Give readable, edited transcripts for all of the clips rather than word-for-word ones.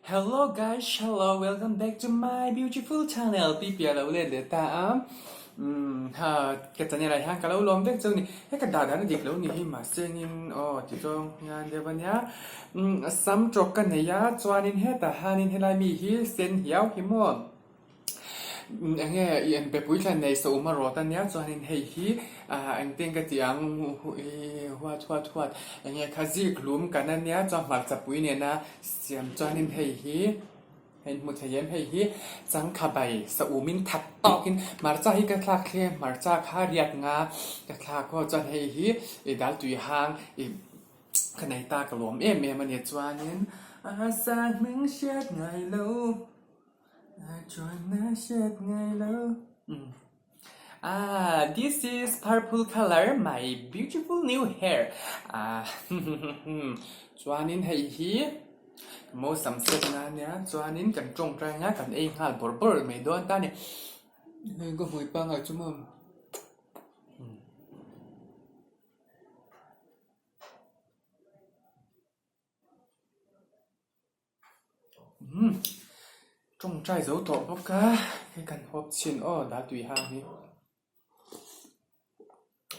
Hello guys, hello, welcome back to my beautiful channel tih piah lo let leh ta a, umm ha ka channel ah hian ka lo lawm vek chu a ni, he ka dah dan a dik lo ni hi mahse engin aw ti zawng hian deuh a nia, umm sam tawk ka nei a chuanin hetah hianin helai mi hi sen hiau hi maw. Eng nge i en bepui thlan nei sa um a rawt a nia chuanin hei hi ah engtin ka tih ang huat huat huat eng nge kha zik lum kan a nia chuan hmarcha pui nena siam chuanin hei hi hei hmu thei em hei hi changkha bai sa umin that tawkin hmarcha hi ka thlak thleng hmarcha kha riat nga ka thlak haw chuan hei hi i dal tui hang ih ka nei ta ka lawm em em a nia chuanin a sa hming hriat ngai lo. Ah, this is purple color, my beautiful new hair. Ah, chuanin hei hi mo sam set na nia chuanin kan tawngtai anga kan ei nghal bawrh bawrh mai dawn ta ni. Hei ka hmui pangai chu maw. Umm tawngtai zo tawh bawk a hei kan hawp chhin aw dah tui hang hi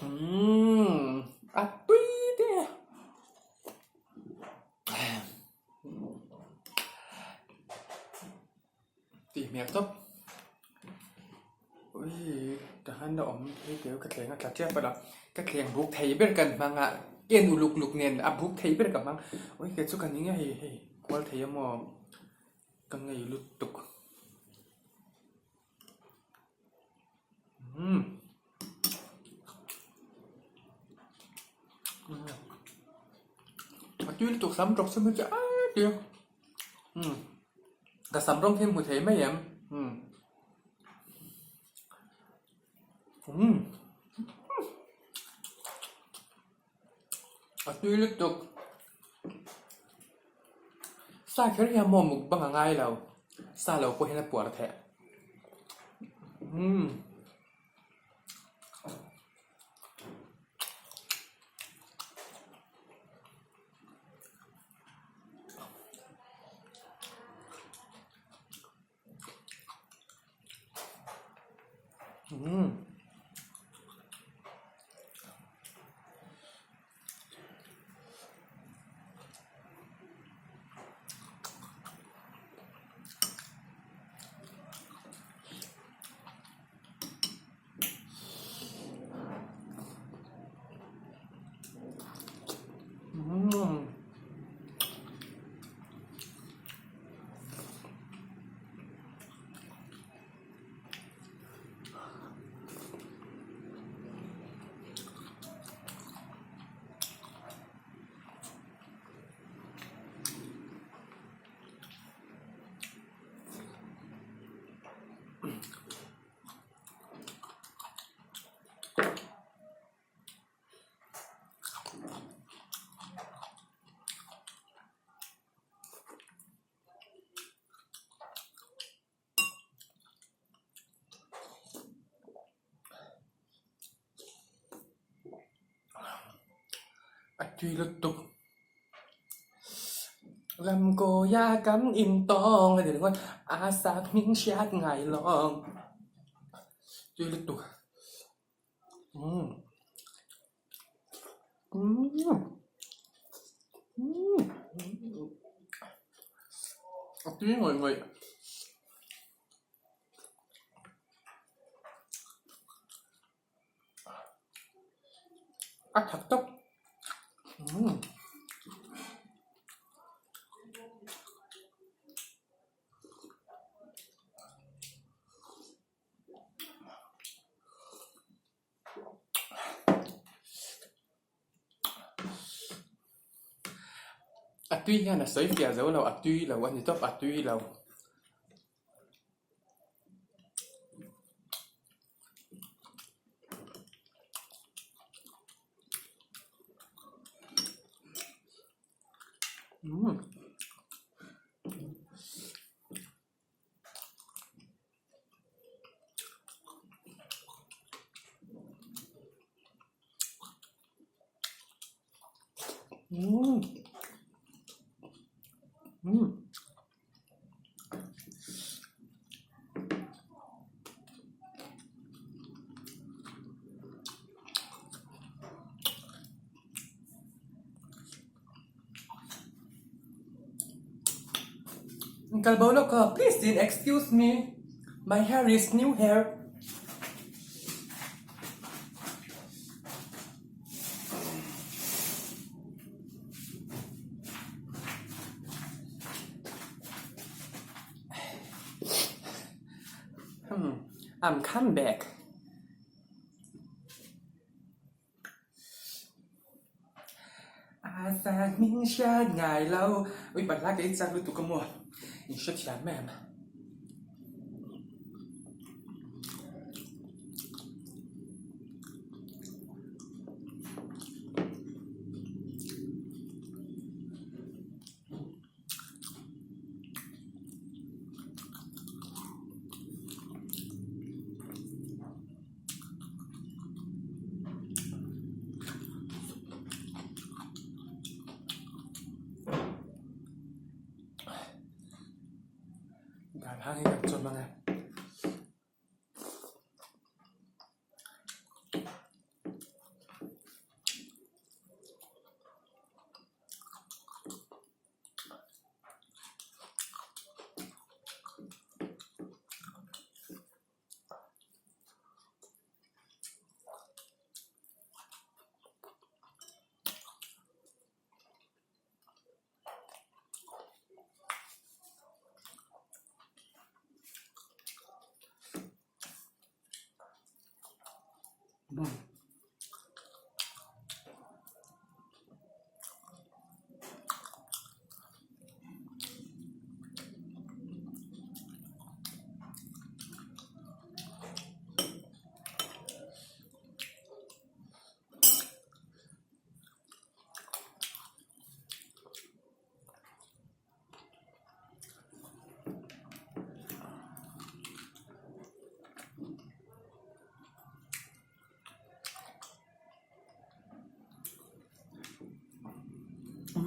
umm a tui te tih hmel tawp ui tah hian a awm phei teu ka thleng a tla tep a ka thleng buk thei ber kan hmang a ken uluk luk nen a buk thei ber ka hmang ui kei chu ka ni ngei hei kual thei a maw ka ngei lutuk umm a tui lutuk sam tawk chu a umm ka sam rawng hi hmu thei mai em umm umm a tui lutuk sa kher hian maw mukbang a ngai lo sa lo pawh hian a puar theih umm. Umm. Umm. A tui lutuk ram kawia kan intawng a ni ringawt a sak hming hriat ngai lawng tui lutuk umm umm umm a tui ngawih ngawih. A that tawp umm. A tui hian a sawi fiah zo lo a tui lo a ni tawp a tui lo. Umm. Umm. Umm. Kal bo lawk a, please in excuse me, my hair is new hair. Hmm, I'm come back. A sa hming hriat ngai lo. Ui balhla ka inchak lutuk a maw? In hrethiam em? Dan hang hi kan chawm ang e.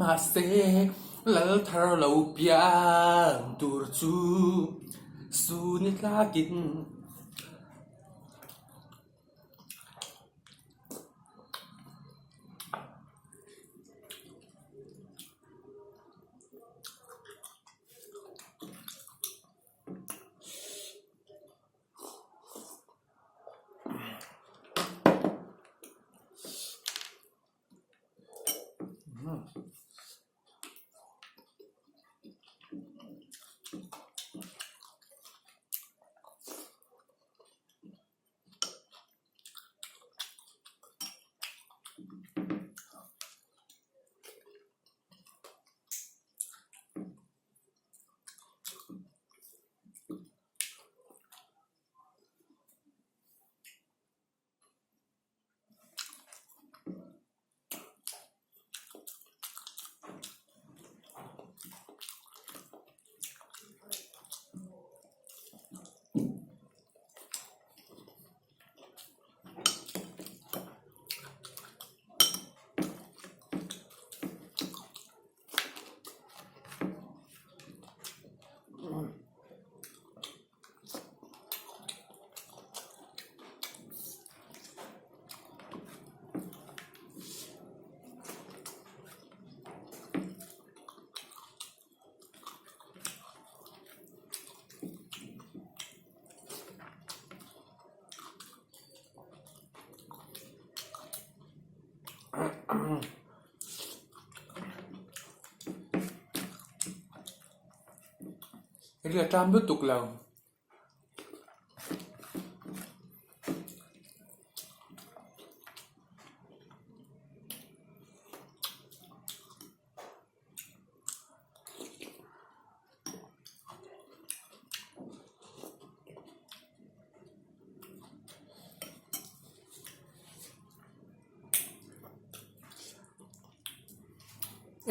Mahse, lal thar lo piang tur chu suni tlakin. Ria ṭam lutuk lo.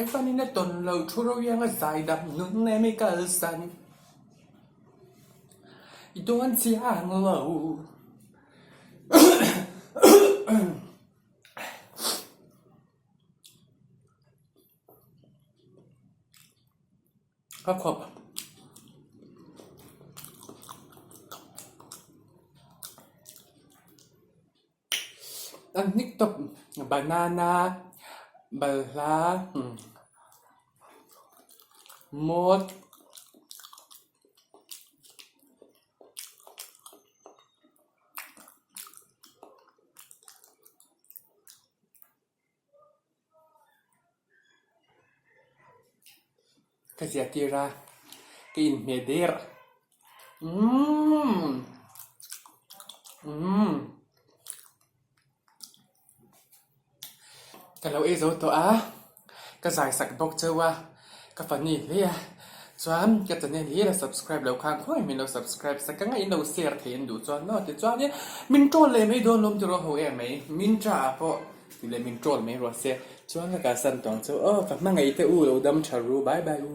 Evan-in a tawn lo thu ro ianga zaidam nun em i kalsan i dawn chiang lo. Ka khawp. A hnik tawp banana balhla mawt. Ka zia tir a, ka inhmeh der. Umm. Umm. Ka lo ei zo tawh a, ka zai sak bawk cheu a, ka fani hle a, chuan ka channel hi la subscribe lo khan khawi min lo subscribe sak ang a, in lo share thei an duh chuan maw tichuanin min troll leh mai dawn lawm tiraw ho em mai, min tah ah pawh tih leh min troll mai rawh se, chuan ka kalsan tawng chu aw ka hmangaih te u lo dam tha ru bye bye u.